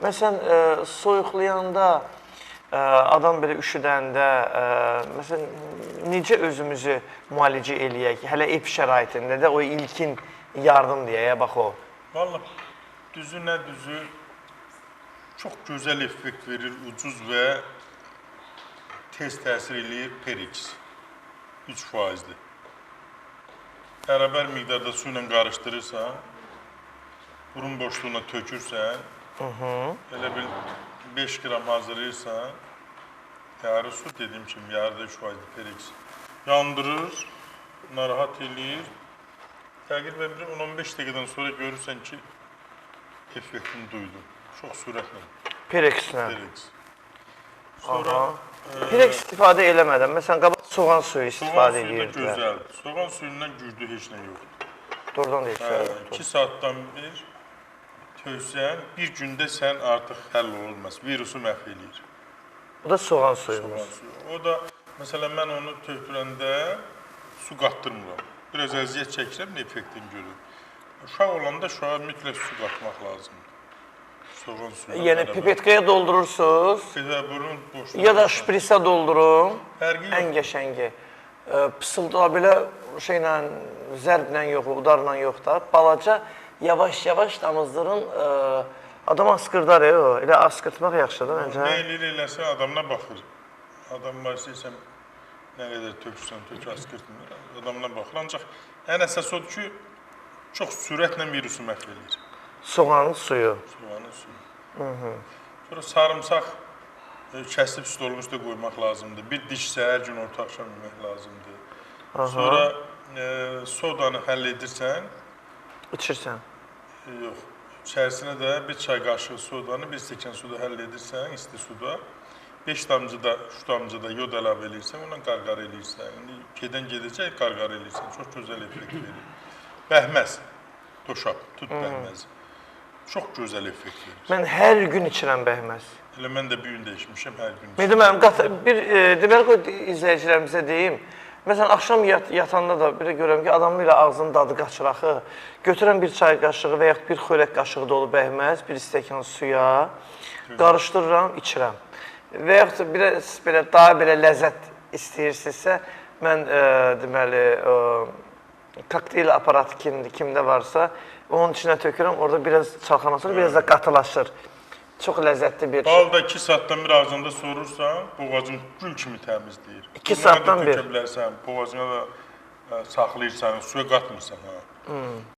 Məsələn, soyuqlayanda, adam belə üşüdəndə, məsələn, necə özümüzü müalicə eləyək? Hələ ev şəraitində də o ilkin yardım deyək, bax o. Vallahi, düzü nə düzü, çox gözəl effekt verir, ucuz və tez təsir eləyir Periks, 3%-li. Bərabər miqdarda su ilə qarışdırırsan, burun boşluğuna tökürsən, elə bil 5 qram hazırlayırsan, yarı su dediyim kimi, yarı da 3%-li Periks. Yandırır, narahat eləyir. Təqribən bir 10-15 dəqiqədən sonra görürsən ki, effektini duydun. Çox sürətlə. Perikslə. Periks. Sonra Periks istifadə eləmədən, məsələn, qabaq soğan suyu istifadə edirdilər. Soğan suyu da gözəldir. Soğan suyundan güclü heç nə yoxdur. Doğrudan deyirsən. 2 saatdan bir töksən, bir gündə sən artıq həll olmaz. Virusu məhv eləyir. O da soğan suyumuz. Soğan suyu. O da, məsələn, mən onu tökürəndə su qatdırmıram. Biraz əziyyət çəkirəm, effektini görürüm. Uşaq olanda uşağa mütləq su qatmaq lazımdır. Soğan suyu. Yəni pipetkaya doldurursunuz, ya da şprisə doldurun, ən qəşəngi. Pısıldılar belə şeylə, zərblə yox, udarla yox da, balaca yavaş-yavaş damızdırın, adam asqırdar, o, elə asqırtmaq yaxşıdır məncə. Nə eləyir eləsə adamına baxır. Adam var istəyirsən, nə qədər tökürsən, tök, asqırtmır, adamına baxır. Ancaq ən əsas odur ki, çox sürətlə virusu məhv eləyir. Soğanın suyu. Soğanın suyu. Sonra sarımsaq kəsib stolun üstə qoymaq lazımdır. Bir diş səhər gün orta axşam yemək lazımdır. Sonra sodanı həll edirsən. İçirsən. Yox. İçərisinə də bir çay qaşığı sodanı, bir stəkan suda həll edirsən, isti suda. 5 damcı da, 3 damcı da yod əlavə eləyirsən, ondan qarqara eləyirsən. İndi gedən gedəcək, qarqara eləyirsən. Çox gözəl effekt verir. Bəhməz, doşab, tut bəhməzi. Çox gözəl effekt verir. Mən hər gün içirəm bəhməz. Elə mən də bir gün dəyişmişəm, hər gün içirəm. Mehdi müəllim, bir deməli qoy izləyicilərimizə deyim. Məsələn, axşam yatanda da bir də görürəm ki, adamın elə ağzının dadı qaçır axı. Götürəm bir çay qaşığı və yaxud bir xörək qaşığı dolu bəhməz, bir stəkan suya, qarışdırıram, içirəm. Və yaxud biraz belə, daha belə ləzzət istəyirsinizsə, mən deməli, kokteyl aparatı kimdə varsa, onun içinə tökürəm, orada biraz çalxanasır, biraz da qatılaşır. Çox ləzzətli bir... Bal da 2 saatdan bir ağzında sorursan, boğazın gül kimi təmizləyir. 2 saatdan bir? Tökə bilərsən, boğazına da saxlayırsan, suya qatmırsan.